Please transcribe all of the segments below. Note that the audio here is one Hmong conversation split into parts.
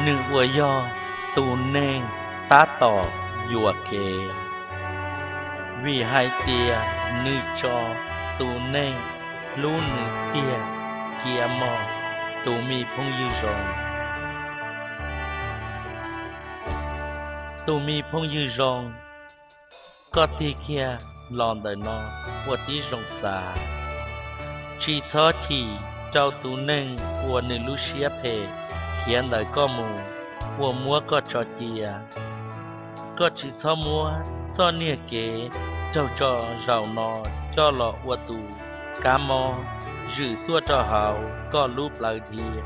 Nws uas yog tus neeg tab tom yuam kev, vim hais tias nws tso tus neeg hlub nws tiag cia mog. Tus me phooj ywg zoo, tus me phooj ywg zoo, koj tig kiag los ntawm no ua tib zoo xav, tsis txhob chim rau tus neeg uas nws lub siab phem khiav ntawm koj mus, uas muab koj tso cia. Koj tsis txhob muab txoj niag kev raug tso zaum no coj los ua tus kab mob zwm tuaj rau hauv koj lub plawv dhia.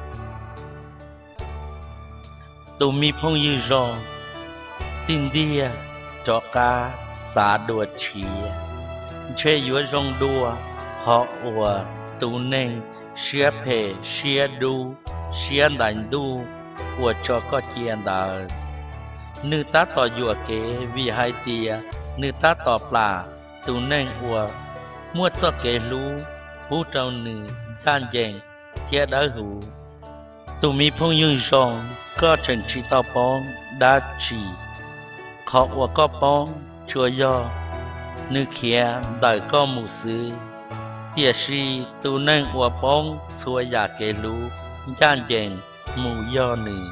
Tus me phooj ywg zoo, tig ntiag rov qab xav dua tshiab, ntshe yuav zoo dua qhov uas tus neeg siab phem siab dub siab ntais ntuj uas tso koj cia ntawd, nws tab tom yuam kev vim hais tias nws tab tom plam tus neeg uas muaj txoj kev hlub pub rau nws ncaj ncees thiab dawb huv. Tus me phooj ywg zoo, koj tseem tsis tau poob dab tsi. Qhov uas koj poob tsuas yog nws khiav ntawm koj mus xwb, tiam sis tus neeg uas poob txhua yam kev hlub ncaj ncees mus yog nws.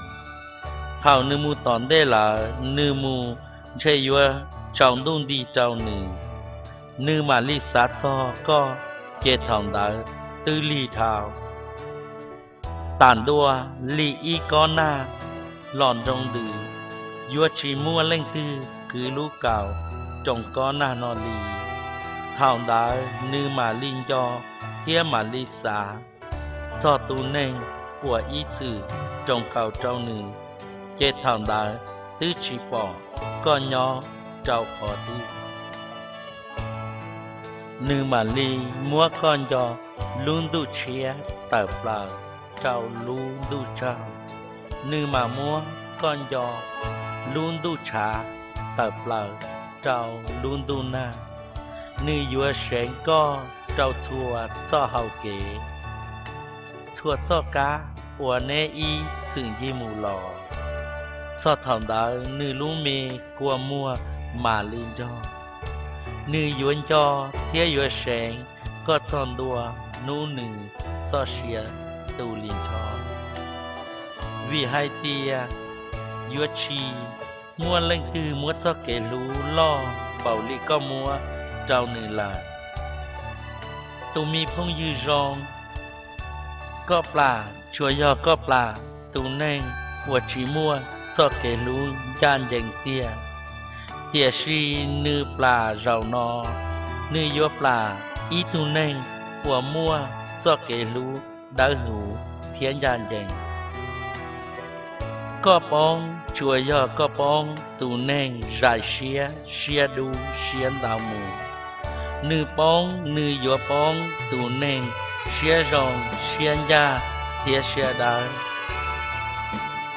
Thaum nws mus tom ntej lawm, nws mus ntshe yuav tsaus ntuj nti rau nws, nws mam li xav txog koj, ces thaum ntawd twb lig dhau. Tam ntua li ib kob nag los nroo ntws, yuav tsis muaj leej twg kwv lub kaus roos kob nag no li. Thaum ntawd nws mam li nco thiab mam li xav txog tus neeg uas ib txwm roos kaus rau nws, ces thaum ntawd twb tsis pom koj nyob rau qhov twg. Nws mam li muab koj nco lub ntuj tshiab tawm plaws rau lub ntuj tsaug, nws mam muab koj nco lub ntuj tshav tawm plaws rau lub ntuj nag. Nws yuav seev koj rau txhua txoj hau kev, txhua txoj kab uas neb ib txwm ncig mus los. Txog thaum ntawd nws lub me kua muag mam li nrog, nws yuav nco thiab yuav seev koj txog ntua hnub nws txoj sia tu li nrho, vim hais tias yuav tsis muaj leej twg muab txoj kev hlub loj npaum li koj muab rau nws lawm. Tus me phooj ywg zoo, koj plam tsuas yog koj plam tus neeg uas tsis muaj txoj kev hlub ncaj ncees tiag, tiam sis nws plam zaum no, nws yuav plam ib tug neeg uas muaj txoj kev hlub dawb huv thiab ncaj ncees. Koj poob tsuas yog koj poob tus neeg zais siab siab dub siab ntau mus. Nws poob nws yuav poob tus neeg siab zoo siab ncaj thiab siab dawb.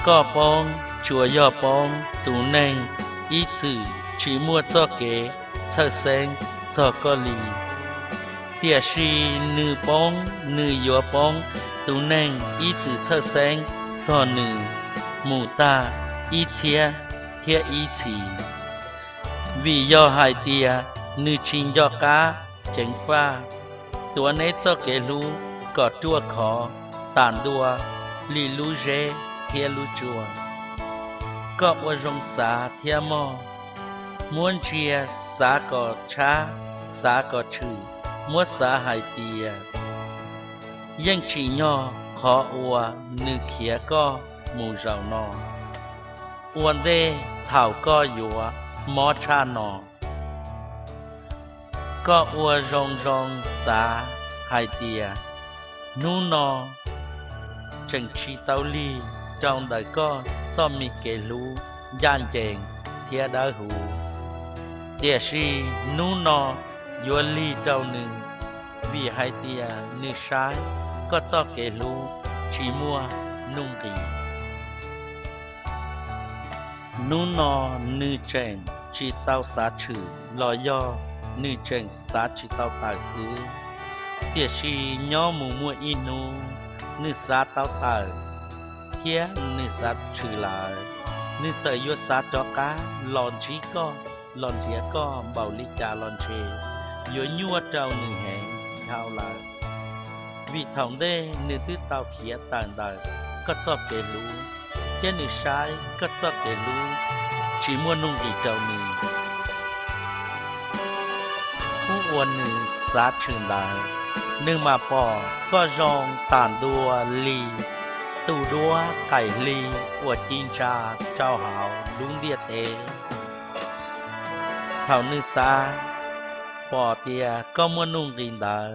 Koj poob tsuas yog poob tus neeg ib txwm tsis muaj txoj kev txhawj xeeb txog koj li, tiam sis nws poob nws yuav poob tus neeg ib txwm txhawj xeeb txog nws mus tag ib txhiab thiab ib txhis. Vim yog hais tias nws tsis nco qab ceev faj, tuav neb txoj kev hlub kom ruaj khov tam ntua li lub zeb thiab lub tsua. Koj ua zoo xav thiab mog, muab ntsia xav kom tshab, xav kom tshwm, muab xav hais tias yeej tsim nyog qhov uas nws khiav koj mus zaum no, ua ntej thaum koj yuav mob tshaj no. Koj ua zoo zoo xav hais tias hnub no tseem tsis tau lig rau ntawm koj txoj me kev hlub ncaj ncees thiab dawb huv, tiam sis hnub no yuav lig rau nws, vim hais tias nws saib koj txoj kev hlub tsis muaj nuj nqis. Hnub no nws tseem tsis tau xav tshwm los yog nws tseem xav tsis tau tawm xwb, tiam sis nyob mus muaj ib hnub nws xav tau tawm, thiab nws xav tshwm lawm, nws txawm yuav xav rov qab los ntsib koj, los nrhiav koj npaum li cas los ntshe yuav nyuaj rau nws heev dhau lawm, vim thaum ntej nws twb tau khiav tawm ntawm koj txoj kev hlub, thiab nws saib koj txoj kev hlub tsis muaj nuj nqis rau nws. Hnub uas nws xav tshwm ntawd, nws mam pom koj zoo tas ntua li tus duab qaim hli uas ci ntsa rau hauv lub ntiaj teb. Thaum nws xav pom tias koj muaj nuj nqis ntawd,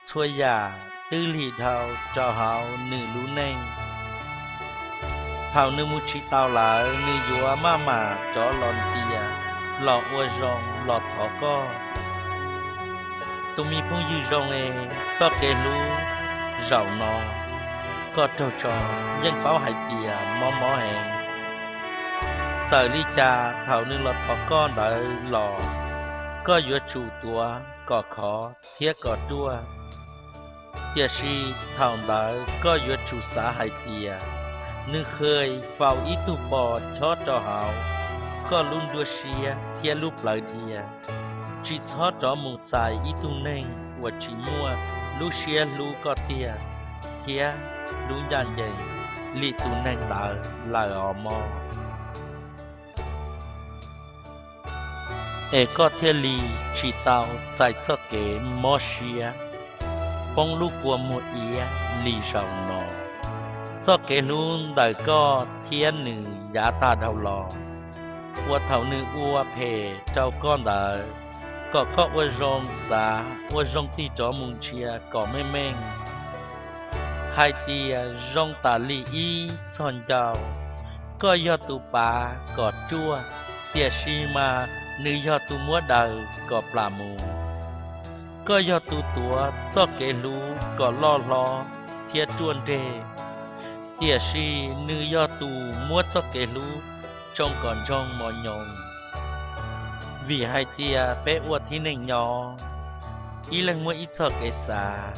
txhua yam twb lig dhau rau hauv nws lub neej. Thaum nws mus tsis tau lawm, nws yuav maj mam rov los ntxias, los ua zoo los thov koj. Tus me phooj ywg zoo es, txoj kev hlub zaum no koj raug tso yeej paub hais tias mob mob heev. Txawm li cas thaum nws los thov koj ntawd los, koj yuav tsum tuav kom khov thiab kom ruaj. Tiam sis thaum ntawd koj yuav tsum xav hais tias, nws kheev faus ib tug pos chob rau hauv koj lub nruab siab thiab lub plawv dhia. Tsis txhob rov mus txais ib tug neeg uas tsis muaj lub siab hlub koj tiag thiab lub ncaj ncees li tus neeg ntawd lawm os mog. Es koj thiaj li tsis tau txais txoj kev mob siab, poob lub kua muag iab li zaum no. Txoj kev hlub ntawm koj thiab nws yav tag dhau los, ua thaum nws ua phem rau koj ntawd, kom koj ua zoo xav ua zoo tig rov mus ntsia kom meej meej hais tias zoo tas li ib txog ncauj. Koj yog tus pav kom ruaj, tiam sis mas nws yog tus muab daws kom plam mus. Koj yog tus tuav txoj kev hlub kom loj hlob thiab ruaj nreg, tiam sis nws yog tus muab txoj kev hlub tsoo kom ntsoog mos nyoos. Vim hais tias peb ua tib neeg nyob, ib leeg muaj ib txoj kev xav.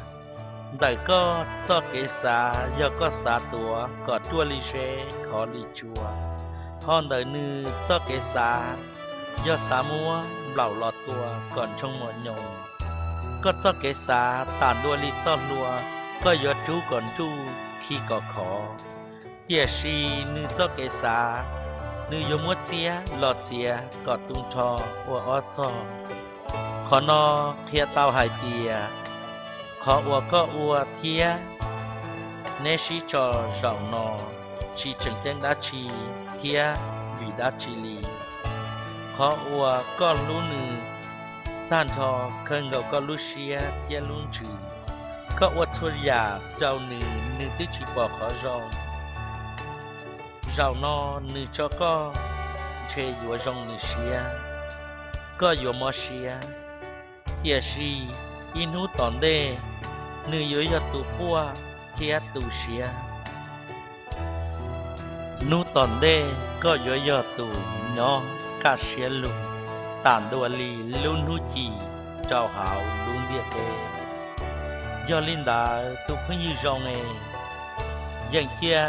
Ntawm koj txoj kev xav yog koj xav tuav kom ruaj li zeb khov li tsua, ho ntawm nws txoj kev xav yog xav muab nplaum los tua kom ntsoog mos nyoos. Koj txoj kev xav tas ntua li txoj hlua, koj yuav rub kom nruj khi kom khov, tiam sis nws txoj kev xav, nws yuav muab txiab los txiav kom tu nrho ua ob txog. Qhov no qhia tau hais tias, qhov uas koj ua thiab neb sib tso zaum no tsis tseem ceeb dab tsi thiab vim dab tsi li. Qhov uas koj hlub nws tag nrho kawg nkaus koj lub siab thiab lub ntsws. Koj ua txhua yam rau nws, nws twb tsis pom qhov zoo. Zaum no nws tso koj ntshe yuav zoo nws siab, koj yuav mob siab, tiam sis ib hnub tom ntej nws yuav yog tus quaj thiab tu siab. Hnub tom ntej koj yuav yog tus nyob kaj siab lug tas ntua li lub hnub ci rau hauv lub ntiaj teb. Yog li ntawd tus phooj ywg zoo e, yeem cia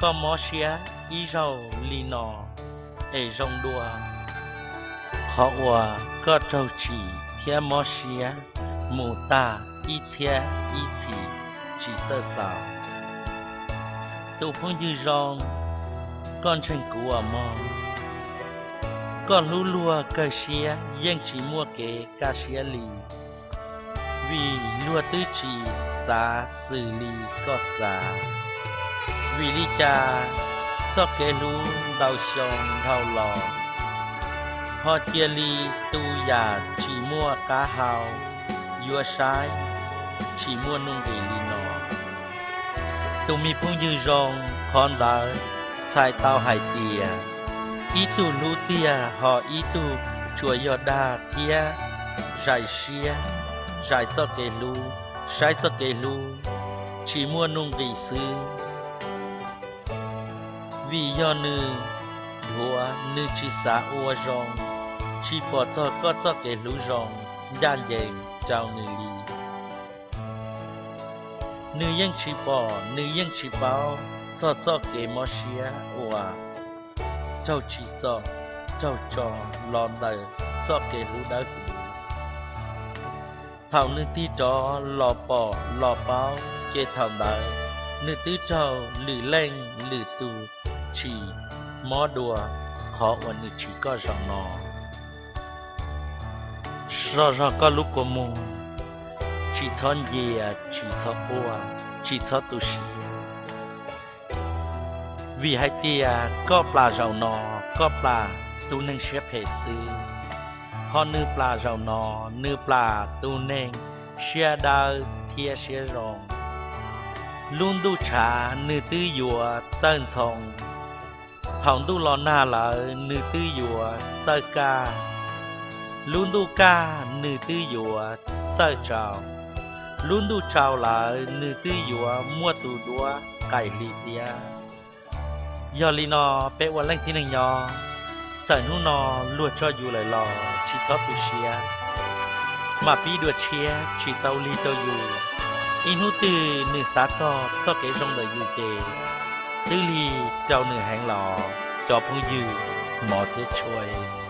koj mob siab ib zaug li no es zoo dua. Qhov uas koj raug tsim thiab mob siab mus tag ib txhiab ib txhis tsis txawj xaus. Tus phooj ywg zoo, koj ntseeg kuv os mog. Koj hlub luag kawg siab yeej tsis muaj kev kaj siab li, vim luag twb tsis xav xws li koj xav. Vim li cas txoj kev hlub ntau xyoo dhau los, ho cia li tu yam tsis muaj qab hau, yuav saib tsis muaj nuj nqis li no. Tus me phooj ywg zoo, qhov ntawd txhais tau hais tias ib tug hlub tiag ho ib tug tsuas yog dag thiab zais siab, zais txoj kev hlub, saib txoj kev hlub tsis muaj nuj nqis xwb. Vim yog nws dhuav, nws tsis xav ua zoo, tsis pom txog koj txoj kev hlub zoo ncaj ncees rau nws li. Nws yeej tsis pom, nws yeej tsis paub txog txoj kev mob siab uas raug tsim txom, raug tso los ntawm txoj kev hlub dawb huv. Thaum nws tig rov los pom los paub, ces thaum ntawd nws twb raug lwm leej lwm tus tsim mob dua qhov uas nws tsim koj zaum no. Zoj zog koj lub kua muag, tsis txhob ncia, tsis txhob quaj, tsis txhob tu siab, vim hais tias koj plam zaum no, koj plam tus neeg siab phem xwb, ho nws plam zaum no, nws plam tus neeg siab dawb thiab siab zoo. Lub ntuj tshav nws twb yuav txawj ntxhoo, thaum ntuj los nag lawm nws twb yuav txawj kaj, lub ntuj kaj nws twb yuav txawj tsaus, lub ntuj tsaus lawm nws twb yuav muaj tus duab qaim hli thiab. Yog li no, peb ua leej tib neeg nyob, txawm hnub no luag tso yus lawm los tsis txhob tu siab, mam pib dua tshiab tsis tau lig rau yus. Ib hnub twg nws xav txog txoj kev zoo ntawm yus ces twb lig rau nws heev los cov phooj ywg Mov thiab Tshua.